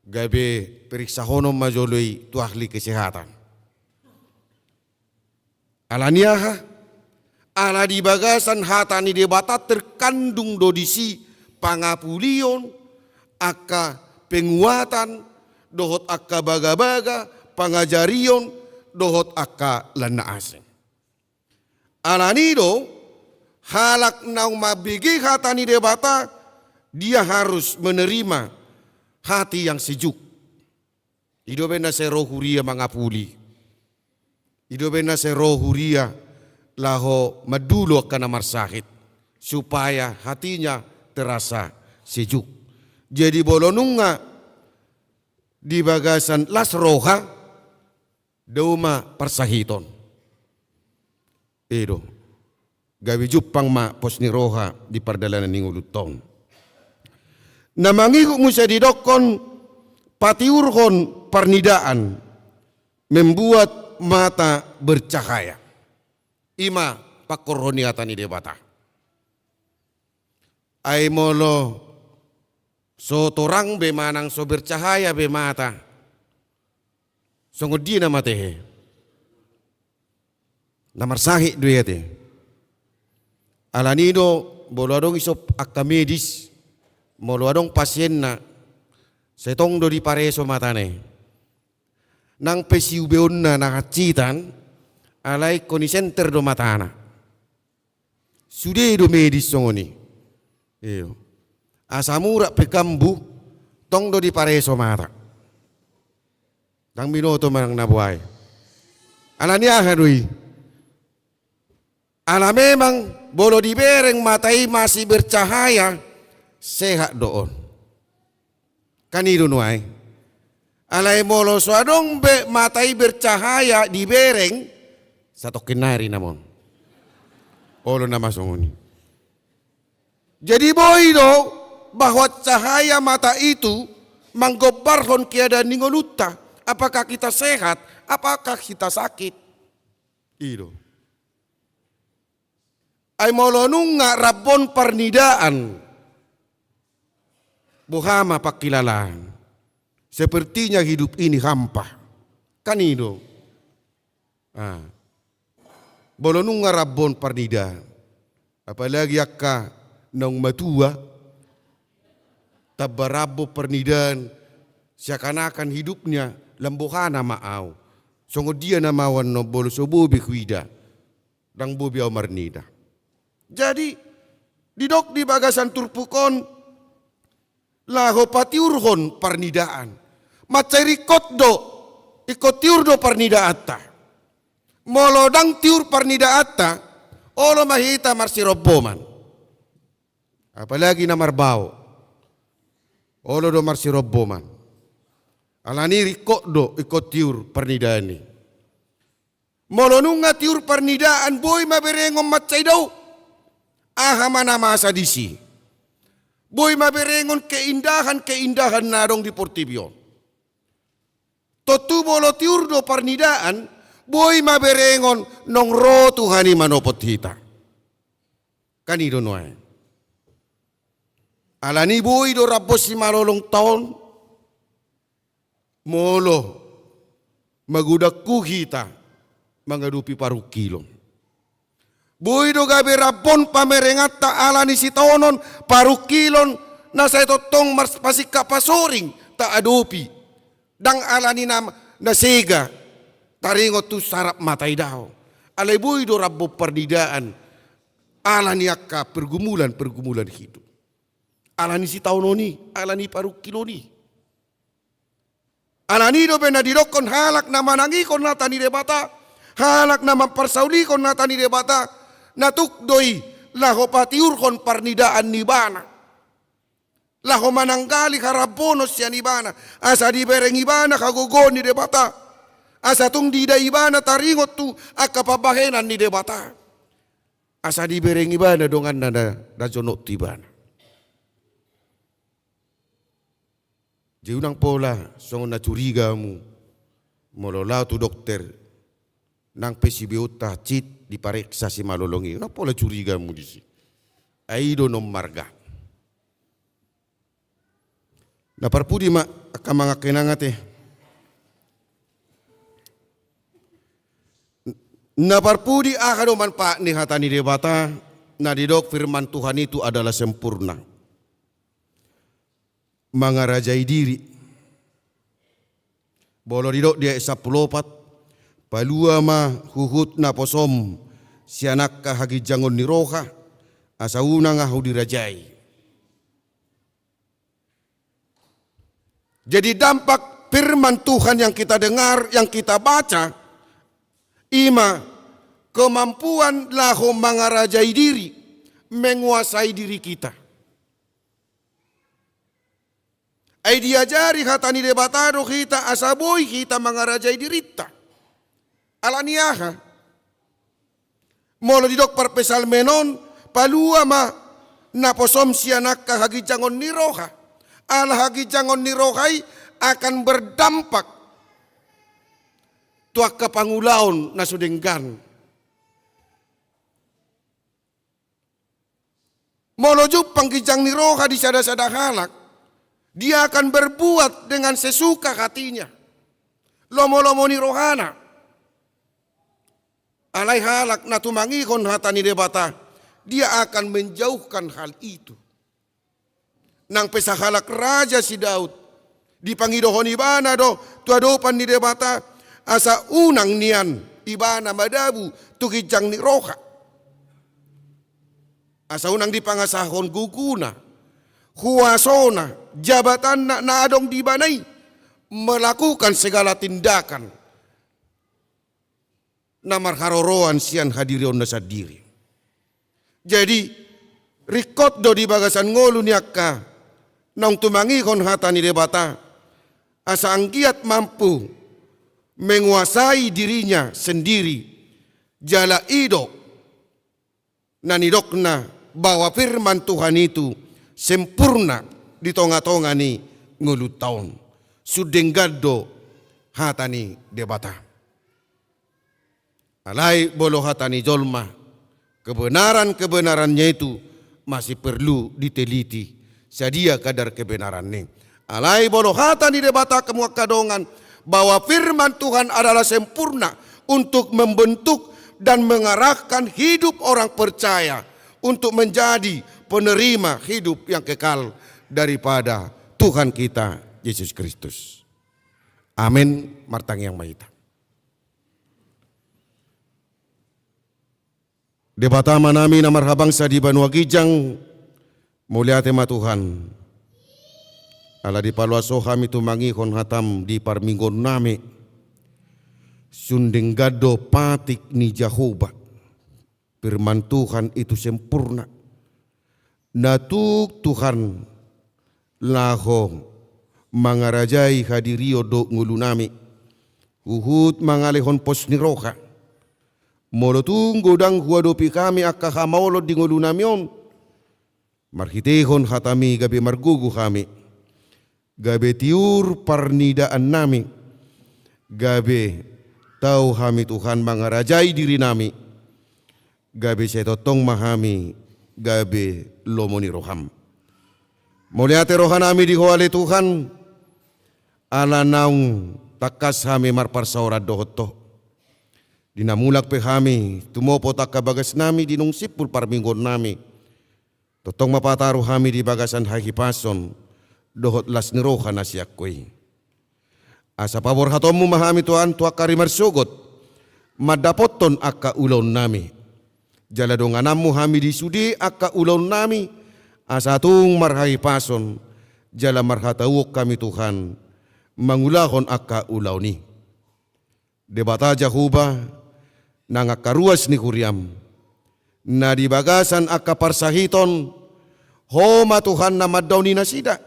gabe periksahonon ma jolo i tu ahli kesehatan. Alani aha? Ala di bagasan hata ni Debata terkandung do disi pangapulion, angka penguatan, dohot angka bagabaga, pangajarion, dohot angka lan na asing. Alani do, halak naung mambege hata ni Debata, dia harus menerima hati yang sejuk. I do umbahen na sai ro huria mangapuli. I do umbahen na sai ro huria laho mandulo angka na marsahit, supaya hatinya terasa sejuk. Jadi molo nunga di bagasan las roha, dao ma parsahiton. I do. Gabe jumpang ma pos ni roha di pardalanan ni ngolunta on. Na mangihut muse didokkon, patiurhon parnidaan, membuat mata bercahaya. I ma pangkorhon ni hata ni Debata. Ai molo so torang be manang so bercahaya be mata, songon dia na matehe? Na marsahit do i ate. Alani do, molo adong isop angka medis, molo adong pasienna, sai tong do dipareso matana i. Nang pe siubeonna na hansitan, alai ingkon isenter do matana. Sude do medis songon i. Iyo. Asa murat pe kambu, tong do dipareso mata. Ndang binoto manang na boha i. Alani aha do i? Ala memang molo dibereng mata i masih bercahaya, sehat do on. Kan i do nuaeng. Alai molo so adong be mata i bercahaya dibereng, satongkin nari namon. Olo nama songon i. Jadi boi do bahwa cahaya mata itu manggombarhon keadaan ni ngolunta. Apakah kita sehat? Apakah kita sakit? I do. Ai molo nunga rambon parnidaan, boha ma pangkilalaan? Sepertinya hidup ini hampa. Kan i do. Ah. Molo nunga rambon parnidaan. Apalagi angka naung matua, tamba rambon parnidaan, seakan-akan hidupnya, lam boha nama au. Songon dia nama au annon molo so boi be huida. Ndang boi be au marnida. Jadi, didok di bagasan turpuk on, laho patiurhon parnidaan. Mansai ringkot do, ingkon tiur do parnidaanta. Molo ndang tiur parnidaanta, olo ma hita marsiromboman. Apalagi na marbao. Olo do marsiromboman. Alani ringkot do ingkon tiur parnidaan i. Molo nunga tiur parnidaan, boi ma berengon mansai dao. Aha ma na masa disi? Boi ma berengon keindahan-keindahan na adong di portibi on. Tontu molo tiur do parnidaan, boi ma berengon naung ro Tuhan i manopot hita. Kan i do nuaeng. Alani boi do rap simalolong taon, molo magodanghu hita mangadopi parungkilon. Boi do gabe rap pamerenganta alani sitaonon, parungkilon na sai tongtong mars-, pasingkat pasoring taadopi. Ndang alani na, na sega taringot tu sarap mata i dao. Alai boi do rap parnidaan alani angka pergumulan-pergumulan hidup. Alani sitaonon i, alani parungkilon i. Alani i dope na didokkon halak na manangihon hata ni Debata, halak na mamparsaulihon hata ni Debata, na tuk do i laho patiurhon parnidaan ni ibana. Laho mananggali harambonon sian ibana, asa dibereng ibana hagogoon ni Debata, asa tung diida ibana taringot tu angka pambahenan ni Debata, asa dibereng ibana donganna na, na jonok tu ibana. Jadi unang pola songon na curiga hamu, molo lao tu dokter, nang pe sibeonta hansit dipareksa simalolong i, unang pola curiga hamu disi. Ai i do na ummarga. Na parpudi ma, angka amang, angka inang ate. Na parpudi, aha do manfaat ni hata ni Debata na didok firman Tuhan itu adalah sempurna? Mangarajai diri. Molo didok di ayat sampulu opat, palua ma huhut naposom sian angka haginjangon ni roha, asa unang ahu dirajai. Jadi dampak firman Tuhan yang kita dengar, yang kita baca, i ma kemampuan laho mangarajai diri, menguasai diri kita. Ai diajari hata ni Debata do hita asa boi hita mangarajai dirinta. Alani aha? Molo didok parpsalmen on, palua ma naposom sian angka haginjangon ni roha. Ala haginjangon ni roha i akan berdampak tu angka pangulaon na so denggan. Molo jumpang ginjang ni roha di sada-sada halak, dia akan berbuat dengan sesuka hatinya. Lomo-lomo ni rohana. Alai halak na tumangihon hata ni Debata, dia akan menjauhkan hal itu. Nang pe sahalak raja si Daud, dipangidohon ibana do tu adopan ni Debata, asa unang nian ibana madabu tu ginjang ni roha. Asa unang dipangasahon gogona, huasona, jabatanna na adong di ibana i, melakukan segala tindakan na marharoroan sian hadirionna sandiri. Jadi, ringkot do di bagasan ngolu ni angka naung tumangihon hata ni Debata, asa anggiat mampu menguasai dirinya sendiri, jala i do na nidokna bahwa firman Tuhan itu sempurna di tonga-tonga ni ngolunta on. Sun denggan do hata ni Debata. Alai molo hata ni jolma, kebenaran-kebenarannya itu masih perlu diteliti, sadia kadar kebenarannya. Alai molo hata ni Debata, hamu angka dongan, bahwa firman Tuhan adalah sempurna untuk membentuk dan mengarahkan hidup orang percaya untuk menjadi penerima hidup yang kekal daripada Tuhan kita Yesus Kristus. Amin. Martangiang ma hita. Debata Amanami na marhabangsa di banua ginjang, mauliate ma Tuhan. Ala dipaloas Ho hami tumangihon hataM di parmingguonnami. Sun denggan do patik ni Jahowa, firman Tuhan itu sempurna. Na tuk Tuhan laho mangarajai hadirion dohot ngolunami, huhut mangalehon pos ni roha. Molo tung godang huadopi hami angka hamaolon di ngolunami on, marhitehon hataMi gabe margogo hami, gabe tiur parnidaannami, gabe tau hami Tuhan mangarajai dirinami, gabe sai tongtong ma hami gabe lomo ni rohaM. Mauliate rohanami di Ho ale Tuhan, ala naung tangkas hami marparsaoran dohot Ho. Di na mulak pe hami tumopot angka bagasnami di naung simpul parmingguonnami, tongtong ma pataru hami di bagasan hahipason dohot las ni roha na sian Ho i. Asa paborhatonMu ma hami Tuhan tu angka ari marsogot, mandapothon angka ulaonnami. Jala dongananMu hami di sude angka ulaonnami, asa tung marhahipason, jala marhatauon hami Tuhan, mangulahon angka ulaon i. Debata Jahowa, nang angka ruas ni huriaM, na di bagasan angka parsahiton, Ho ma Tuhan na mandaoni nasida,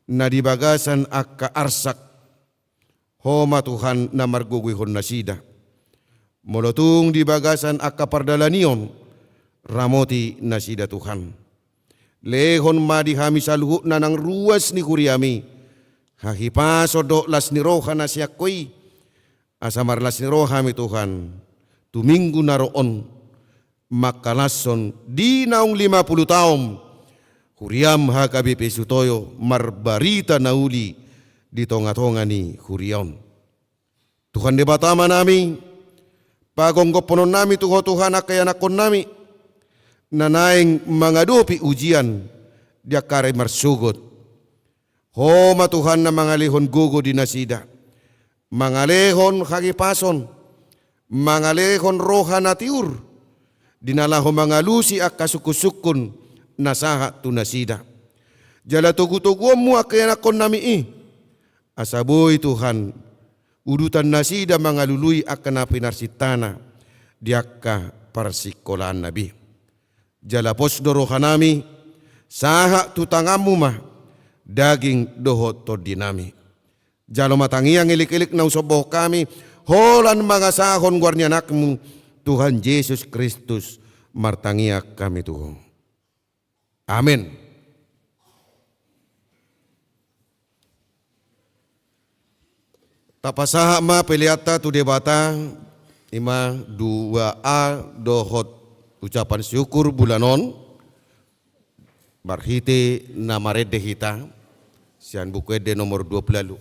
na di bagasan angka arsak, Ho ma Tuhan na margogoihon nasida. Molo tung di bagasan angka pardalanion, ramoti nasida Tuhan. Lehon ma di hami saluhutna nang ruas ni huriaMi hahipason dohot las ni roha na sian Ho i, asa marlas ni roha hami Tuhan tu minggu na ro on, mangkalashon di naung lima pulu taon huriaM H K B P Sutoyo marbarita na uli di tongatonga ni huria on. Tuhan Debata Amanami, pagonggomhononnami tu Ho Tuhan angka ianakkonnami na naeng mangadopi ujian di angka ari marsogot. Ho ma Tuhan na mangalehon gogo di nasida, mangalehon hahipason, mangalehon roha na tiur di na laho mangalusi angka sungkunsungkun na sahat tu nasida. Jala togutoguonmu angka ianakkonnami i, asa boi Tuhan udutan nasida mangalului angka na pinarsintana di angka parsingkolaanna be. Jala pos do rohanami, sahat tu tanganmu ma daging dohot tondinami. Jalo ma tangiang elekelek na husomba hami, holan mangasahon goar ni anakmu, Tuhan Jesus Kristus, martangiang hami tu Ho. Amen. Tapasahat ma peleanta tu Debata, ima doa dohot ucapan syukur bulan on, marhite na marende hita, sian Buku Ende nomor dua pulu ualu.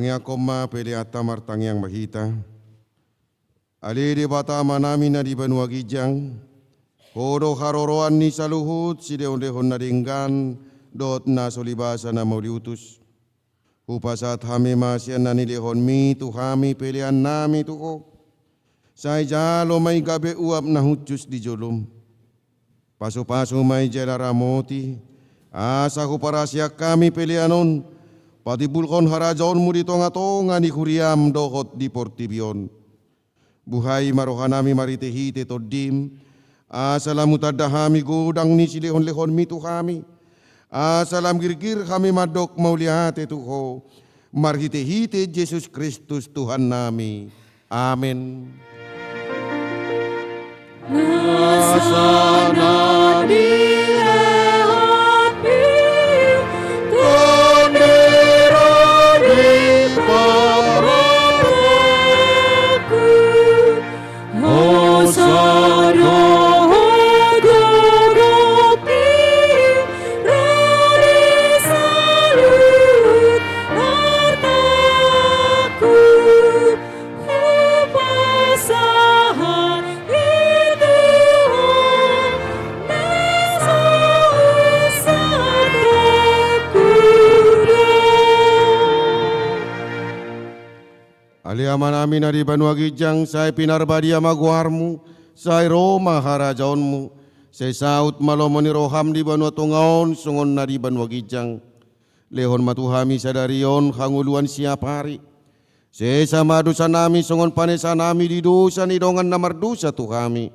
Tangiangkon ma peleanta, martangiang ma hita. Ale Debata Amanami na di banua ginjang, Ho do haroroan ni saluhut silehonlehon na denggan dohot na so libasa na mauliutus. Hupasahat hami ma sian na nilehonMi tu hami peleannami tu Ho. Sai jalo ma i gabe uap na hushus di joloM. Pasupasu ma i jala ramoti, asa huparhaseang hami pelean on patimbulhon harajaonMu di tongatonga ni huriaM dohot di portibi on. Buhai ma rohanami marhitehite TondiM, asa lam hutanda hami godang ni silehonlehonMi tu hami, asa lam girgir hami mandok mauliate tu Ho, marhitehite Jesus Kristus Tuhannami. Amen. Nasa na nilehonMi, Tondi ro di pamoruonku, hosa dohot gogoMi, ro di saluhut artangku. Ale Amanami na di banua ginjang, sai pinarbadia ma goarMu, sai ro ma harajaonMu, sai saut ma lomo ni rohaM di banua tonga on songon na di banua ginjang. Lehon ma tu hami sadari on hangoluan siapari. Sesa ma dosanami songon panesanami di dosa ni dongan na mardosa tu hami.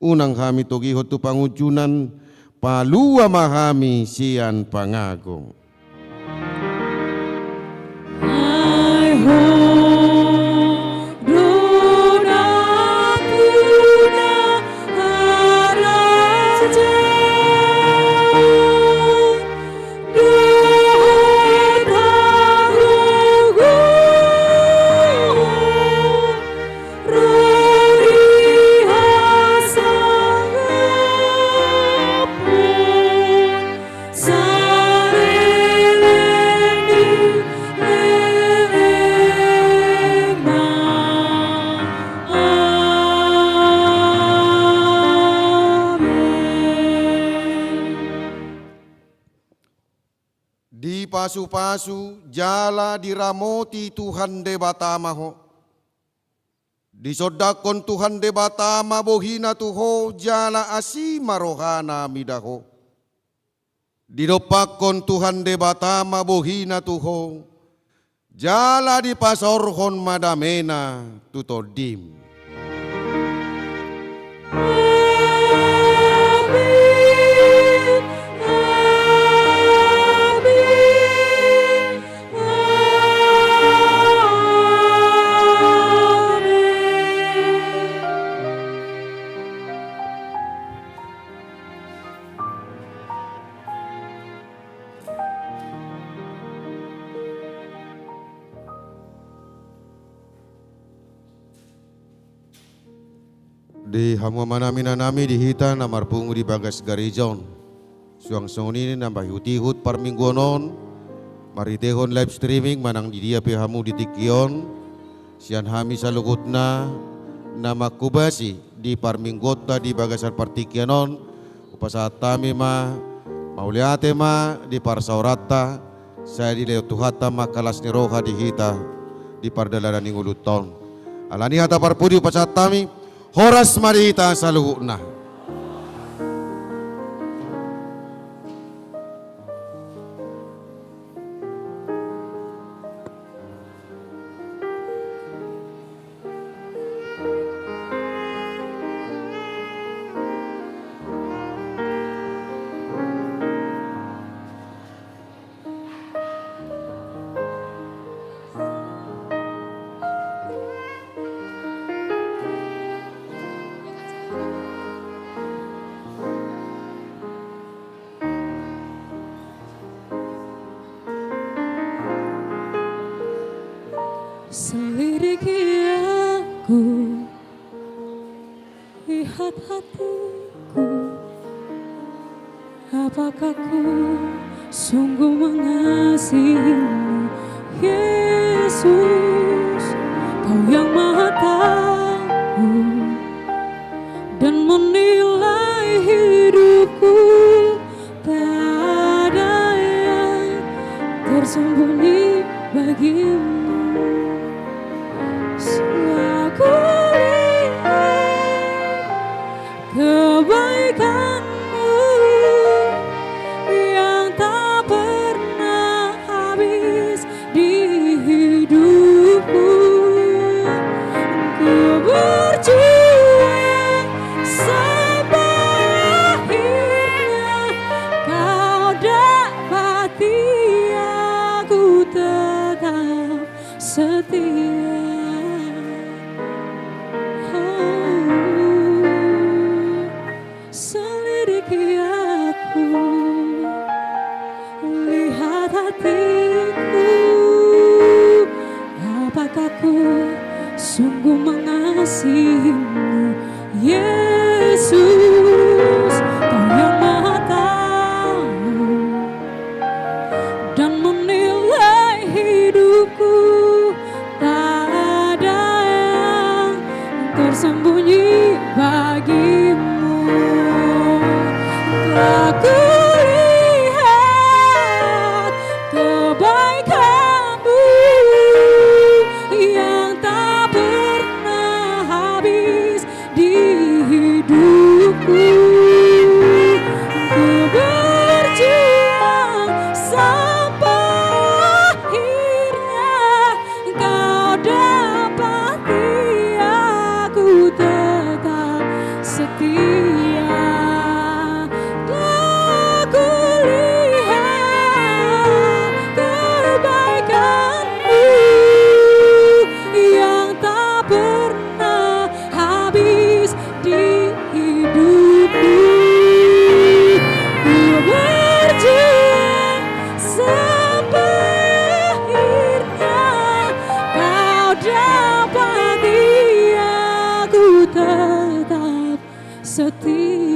Unang hami togihon tu pangunjunan, palua ma hami sian pangago. Ai Ho do nampuna harajaon dohot hagogoon, ro di hasangapon saleleng ni lelengna. Amen. Dipasupasu jala diramoti Tuhan Debata ma ho. Disondangkon Tuhan Debata ma bohiNa tu ho jala asi ma rohaNa mida ho. Didompakkon Tuhan Debata ma bohiNa tu ho, jala dipasaorhon ma dameNa tu tondim. Amen. Amen. Amen. Di hamu amanami, inanami, di hita na marpungu di bagas gareja on. Suang songon i na mangihutihut parmingguon on, marhitehon live streaming manang di dia pe hamu di tingki on, sian hami saluhutna na manghobasi di parmingguonta di bagasan partingkian on, hupasahat hami ma, mauliate ma di parsaoranta, sai dilehon Tuhanta ma angka las ni roha di hita di pardalanan ni ngolunta on. Alani hata parpudi hupasahat hami, horas ma di hita saluhutna. Selidiki aku lihat hatiku, apakah ku sungguh mengasihimu, Yesus? Yesus, Kau yang Maha Tahu dan menilai hidupku, tak ada yang tersembunyi bagimu. Setelah kulihat kebaikanmu yang tak pernah habis di hidupku. Ku berjuang sampai akhirnya, Kau dapati aku tetap setia. Oh, selidiki aku, lihat hatiku, apakah ku sungguh mengasihimu, Yesus, Kau yang Maha Tahu dan menilai hidupku, tak ada yang tersembunyi bagimu. Telah kulihat kebaikanmu yang tak pernah habis di hidupku. Ku berjuang sampai akhirnya, Kau dapati aku tetap setia. Telah kulihat kebaikanmu yang tak pernah habis di hidupku. Ku berjuang sampai akhirnya, Kau dapati aku tetap setia.